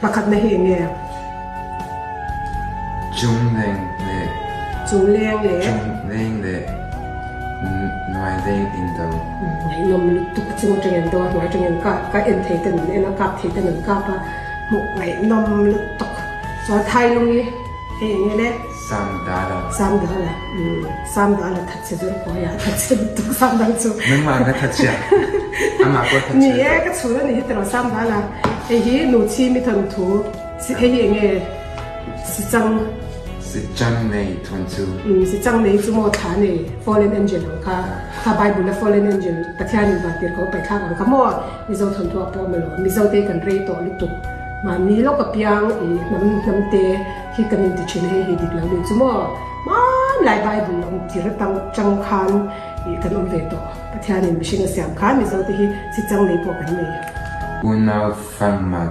Pakhatna hi eng nge? Chungleng leh. Chungleng leh. Chungleng leh Hnuaileng indo. Ngaihnawm lutuk a chung atangin an do a, hnuai atangin ka ka en thei ten an en a, kap thei ten an kap a, hmuh ngaihnawm lutuk. Chuan Thailungi hei eng nge le? Samdala. Samdala umm Samdala thatchhe zawr pawh a thatchhe lutuk Samdal chu. Nangmah na thatchhia amah pawh thatchhe. Ni e ka chhun a ni hi tiraw Samdala hei hi Nuchhimi thawnthu hei hi eng nge Sichang. Sichang nei thawnthu. Umm Sichang nei chu maw thla nei Fallen Angel ang kha kha Bible a Fallen Angel Pathianin vantir ko paithlak ang kha maw Mizo thawnthu ah pawh a maw Mizo te kan rei tawh lutuk mahni lawk apiang i hnam hnam te Hi kan inti thin hei hi dik lo ni chu maw? Hmanlai Bible awm tir atang tang khan ih kan awm ve tawh. Pathianin mihring a siam khan Mizo te hi chi chang nei pawh kan nei. Unau fanghma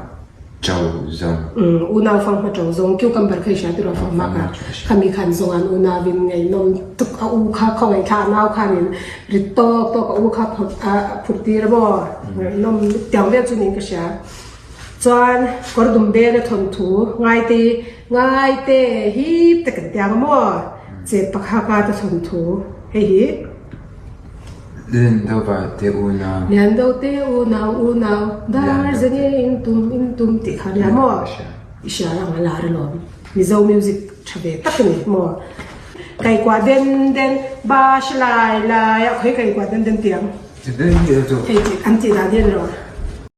to zawng. Umm unau fanghma to zawng cucumber kha i hria tiraw fanghma kha khami khan zawng an unauin ngaihnawm tuk a u kha khawngaih thla a nau khanin rit tawk tawk a u kha phawrh a phurh tir a maw ngaihnawm tiang vel chu niin ka hria. Chuan kawr dum bel a thawnthu ngaite ngaite hip te kan tiang a maw? Chet pakhaka te thawnthu hei hi. Liandova te unau. Liando te unau unau dar zenge in tum in tum tih kha nia maw? I hria ang a lar alawm. Mizo music tha ve tak a ni maw? Kaikuah den den ba hre lai lai a khawi kaikuah den den tiang. Hei tih an tih dan hi a ni lo.